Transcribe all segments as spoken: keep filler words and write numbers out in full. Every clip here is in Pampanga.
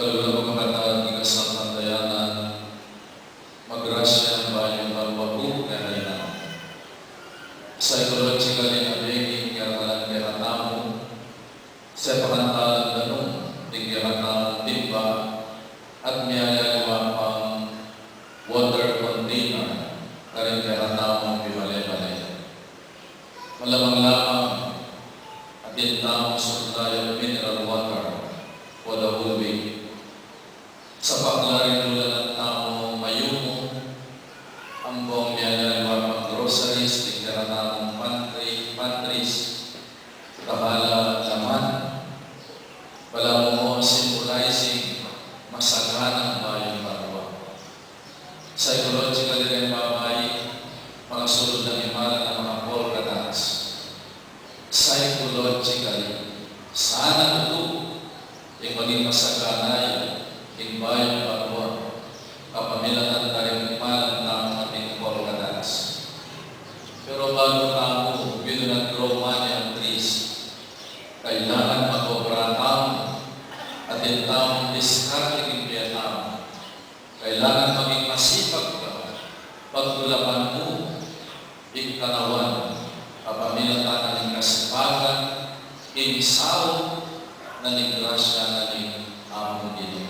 Kalulu ku, kapatad, king kasalpantayanan, magrasya at bayung banua pu kekayu ngan. Psychologically, nabenging karalan kekatamu, sepakan tamu ing kekatamung bimba, at miyayaliwa pang water container karing kekatamung pibale-bale. Malamang-lamang, atin tamung supply of mineral water for the whole week. Sapakla rin, lalanan tamung mayumu, ampong miyayaliwa pang groceries, king kekatamung pantry, pantries, kahala laman, balamu mu symbolizing masaganang bayung banua. Psychologically rin, babai, makasulud lang ing malan a maka-polka dots. Psychologically, sana tutu ing maging masagana ya ing bayung banua kapamilatan da ring malan tamung ating polka dots. Pero balu tamu, we do not grow money on trees. Kailangan mag-obra tamu, atin tamung diskarte king bie tamu. Kailangan maging masipag ka, pagtulapan mu ing katawan, kapamilatan na ning kasipagan, ing saup na ning grasya na ning Amanung Ginu.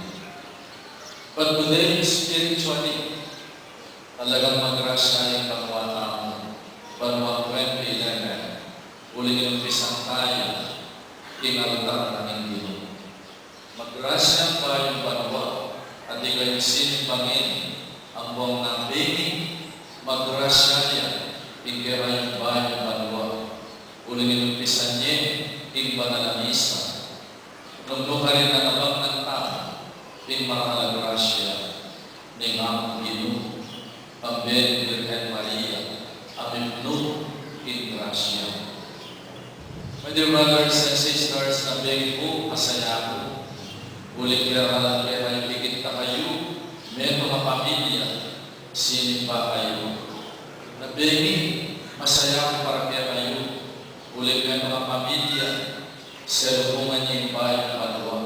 But today, spiritually, talagang magrasya ing banua tamu, banua twenty eleven, uling inumpisan taya king altar na ning Ginu. Magrasya ing bayung banua, at ikayung sinimbangan, ampong nabenging magrasya ya king kekayung bayung banua, uling inumpisan ye king banal a misa. Nung nukarin na nabang nang tau ing marahal a grasya ning Amanung Ginu, kambe ning Birhen Maria a mipnu king grasya. My dear brothers and sisters, nabenging pu, masaya ku, uling keralan kekayu, ikit na kayu, metung a pamilya, sinimba kayu. Nabenging masaya ku para kekayu, uling metung a pamilya, selubungan ye ing bayung banua.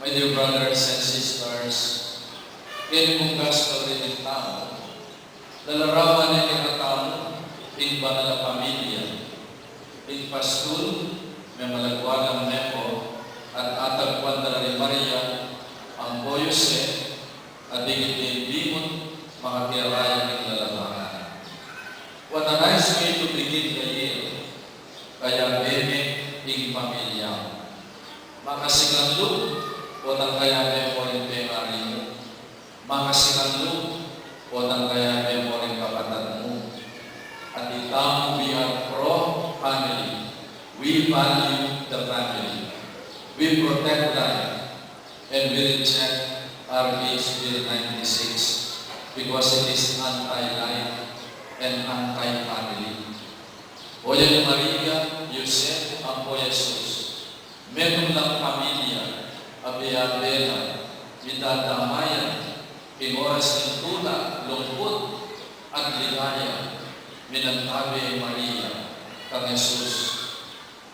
My dear brothers and sisters, keni pung gospel reading tamu, lalarawan ne kekatamu ing banal a pamilya. Ing pastul, memalaguan lang meko, at atagpuan da la ri Maria ampo Jose, a digit ding bimut makakiraya king lalabanan. What a nice way to begin the year. Kayabe me ing pamilya mu. Makasikanlub potang kayabe mo ring pengari mu. Makasikanlub potang kayabe mo ring kapatad mu. At itamu, we are pro family. We value the family. We protect life. And we reject R H Bill ninety-six because it is anti-life and anti-family. Oyan i Maria, Jose, ampo Jesus, metung lang pamilya a biabe na, midadamayan king oras ning tula, lungkut, at ligaya, minantabe i Maria kang Jesus.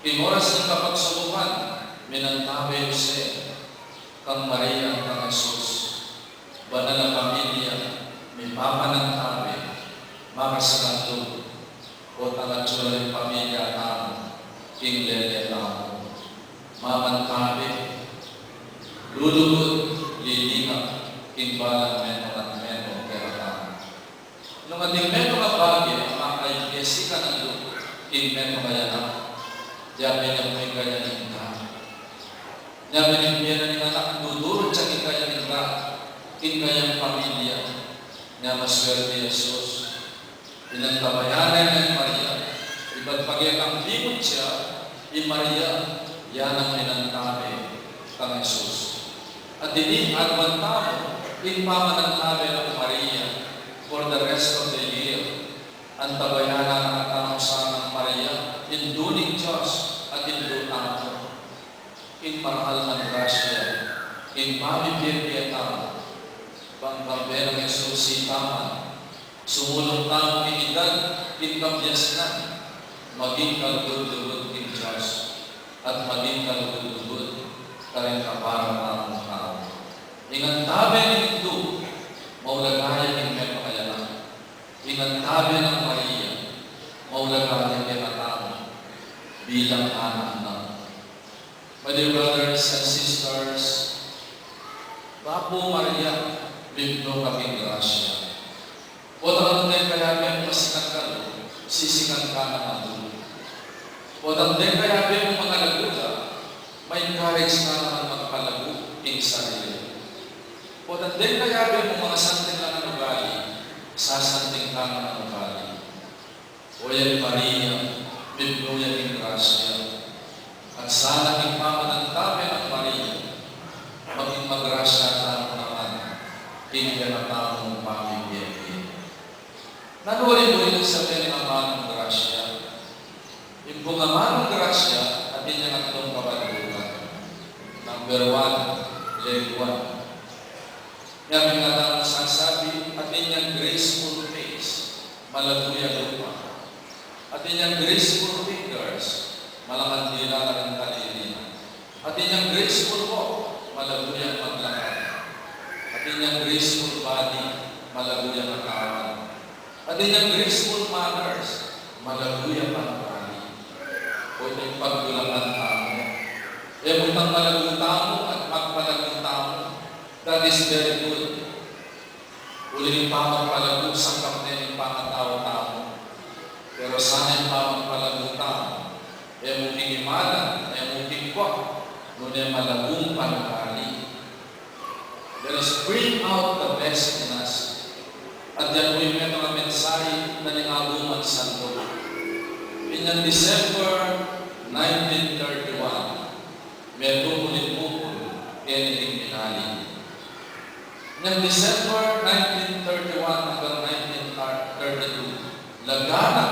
King oras ning kapagsubukan, minantabe i Jose kang Maria kang Jesus. Banal a pamilya, mipapanantabe, makasikanlub, potang atyu la ring pamilya tamu king lele tamu. Mamantabe, lulugud, lilingap king balang metung at metung kekatamu. Nung atin metung a bage a makaibe, sikanlub king metung a anak, yabe na pu ing kayang inggana. Yabe na ing bie na ning anak, dudurut ya king kayang inggana, king kayang pamilya. Nya maswerte i Jesus. Inantabayanan ne i Maria, ibat pagekang bimut ya, i Maria, ya nang minantabe kang Jesus. At ini, aduan tamu ing pamanantabe nang Maria for the rest of the year. Antabayanan na katamu sanang Maria, Indu ning Dios at Indu tamu. Ing marahal nang grasya, ing pamibie-bie tamu, bang kambe nang Jesus itamu, sumulung tamu king edad, king kabiasnan, maging kalugud-lugud king Dios, at maging kalugud-lugud Karin kaparang tau. Ing antabe ning Indu, maulaga ya king mepakayanak. Ing antabe nang Maria, maulaga ya kekatamu bilang anak na. My dear brothers and sisters, Bapu Maria, mipnu ka king grasya. Potang deng kayabe mung masikan ka, sisikan ka na naman. Potang deng kayabe mung mangalagu ka, ma-encourage ka na naman magpalagu king sarili. Potang deng kayabe mung mangasanting la ngan ugali, sasanting ka na naman ugali. O yan Maria, mipnu ya king grasya. At sana king pamamantabe nang Maria, maging magrasya tamu naman king kekatamung pamibie. Nanu rin pu ing sabyan ning amanung grasya? Ing pung amanung grasya, atin yang atlung kabandukan. Number one, lengua. Nya king atin sasabi, atin yang graceful face, malagu ya lupa. Atin yang graceful fingers, malakad dila na ring talili. Atin yang graceful walk, malagu yang maglakad. Atin yang graceful body, malagu yang katawan. Atin yang graceful manners, malagu yang pangali. O ito ing pagdulakan tamu. E mu itang malagu tamu at magpalagu tamu. That is very good. Uling ing pamagpalagu, sangkap ne ning pangatau tamu. Pero sana ing pamagpalagu tamu, e mu king imalan, e mu king kwa, nune malagung pangali. Let us bring out the best in us. At yan pu ing metung a mensahe na ning Aguman Santo. Inyang December nineteen thirty-one, metung uling pupul keni ning minali. Inyang December nineteen thirty-one hanggang nineteen thirty-two, laganap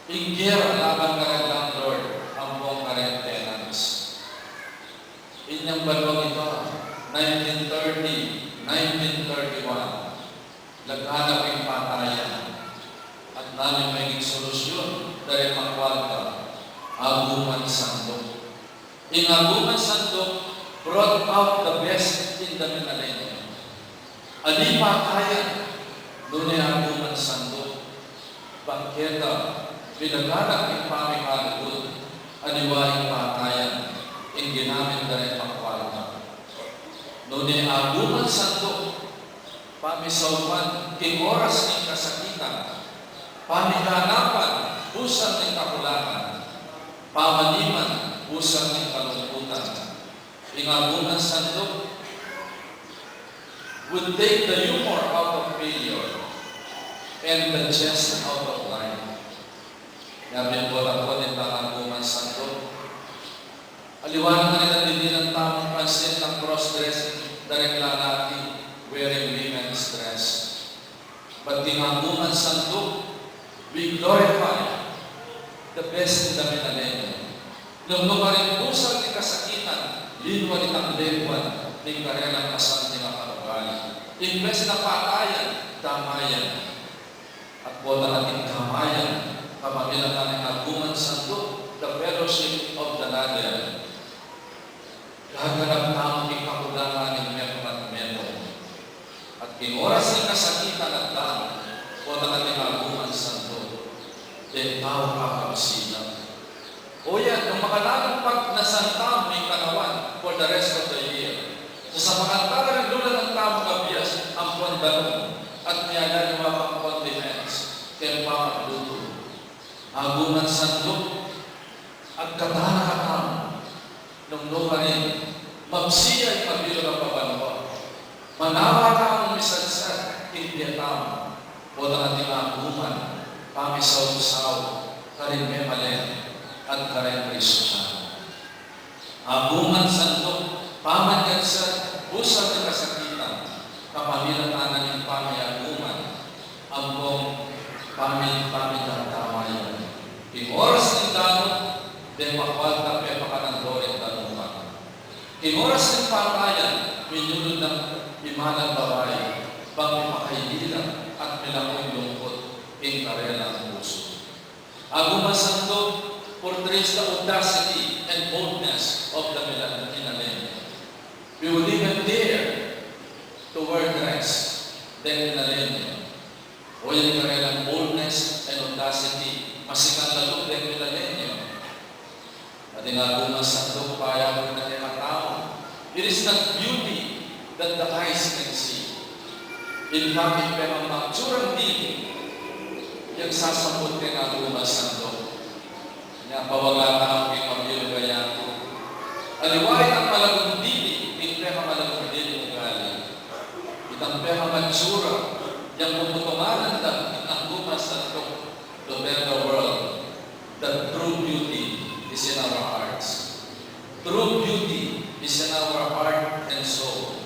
ing gera laban kareng landlord ampong kareng tenants. Inyang banuang ita, nineteen thirty, nineteen thirty-one, laganap ing patayan. At nanu ing meging solusyun da reng makualta? Aguman Santo. Ing Aguman Santo brought out the best in the men alone. Ali patayan, nune Aguman Santo, bang keta pinaganap ing pamikalugud, aliwa ing patayan ing ginamit da reng makualta. Nune Aguman Santo, pamisaupan king oras ning kasakitan, pamiganapan busang ning kakulangan, pamaniman busang ning kalungkutan. Ing Aguman Santo would take the humor out of failure and the jest out of life. Nya pin, potang potang Aguman Santo, aliwa na ning didinan tamung pansin ing cross-dressing da reng lalaki wearing women's dress. But king Aguman Santo, we glorify the best in the men alone. Nung nukarin busang ning kasakitan, linwan itang lengwan ning karelang masanting a panubali. Imbes na patayan, damayan. At potang ating damayan, kapamilatan ning Aguman Santo, the fellowship of the Latter. Gaganap tamu king kakulangan ning metung at metung. At king oras ning kasakitan at dam, potang ating Aguman Santo, deng tau kakabsilan. O yan, nung makalalumpag na santam ning kanawan for the rest of the year, sasapakan ta la ring lulanan tamung abias ampon danum, at miyayaliwa pang condiments keng pamaglutu. Aguman Santo, agkatan na katamu, nung nukarin mabsi ya ing mabilug a pabanua, manawa tamung misadsad king bie tamu, potang ating Aguman, pamisaup-saup karing memalen at karing Kristiano. Aguman Santo, pamagsadsad busang ning kasakitan, kapamilatan na ning pamiaguman ampong pami-, pamidadamayan. King oras ning danu, deng makualta pepakanandoring danupan. King oras ning patayan, minulud nang imalang babai, bang mipakailila at milaku ing lungkut king karelang pusu. Aguman Santo portrays the audacity and boldness of the milen-, millennium. We would even dare to wear dress deng millennium. O yang karelang boldness and audacity, masikan la deng millennium. Atin ing Aguman Sanduk, payag na kekatamu. It is that beauty that the eyes can see. In fact, ing pekamatsurang dili, yang sasambut keng Aguman Sanduk. Nya, pawaga tamu king mabilug a yatu. Aliwa itang malagung dili, ing pekamalagung diling ugali. Itang pekamatsura, yang puputungan da ning Aguman Sanduk to tell the world that true beauty is in our hearts. True beauty is in our heart and soul.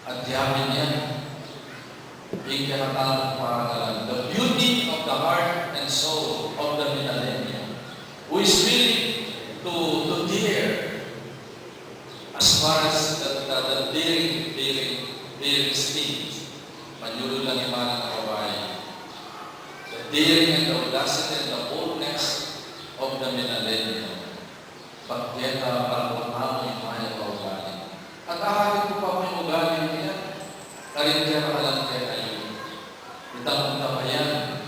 At yabe ne ing kekatamung parangalan, the beauty of the heart and soul of the millennium, who is willing to, to dare as far as the, the, the daring, daring, daring stage. Manyulud lang ing mana a babai. The daring and the audacity and the boldness of the millennium. Pagketa, palakwan tamu ing mayap a ugali. At ahatin ku pa ing ugali na yan karing kekatamung kekayu. Itang tapayan,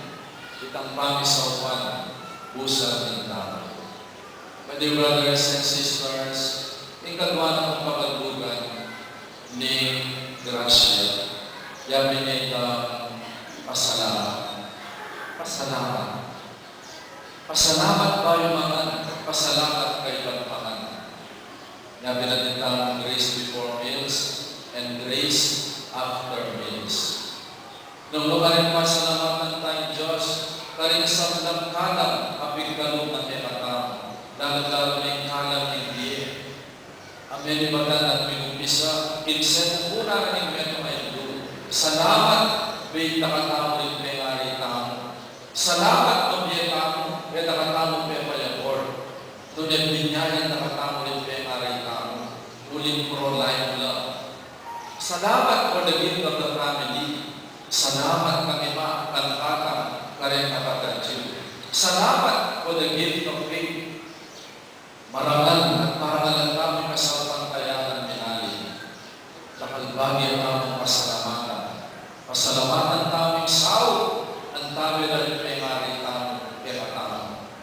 itang pamisaupan, busal ning tau. My dear brothers and sisters, ing kadwa na kung kabalugan ning grasya, yabe ne itang pasalamat. Pasalamat. Pasalamat bayu mangan, pasalamat kaybat mangan. Yabe na itang grace before meals and grace after meals. Nung lukarin pasalamatan tang Dios, karing sablang kalam a pigkalub na kekatamu, lalu-lalu na ing kalam ning bie. A menibatan at mingumpisa, kinseku na ning metung a indu. Salamat, beit dakatamu ring pengari tamu. Salamat, mabie tamu, e dakatamu pepayabor. Nune binyagan dakatamu ring pengari tamu, uling pro-life love. Salamat for the gift of the family. Salamat kang Ibpa, kang Tata, kareng kapatad yu. Salamat for the gift of faith. Marangal at marangalan tamu ing kasalpantayanan, minali. Dakal bage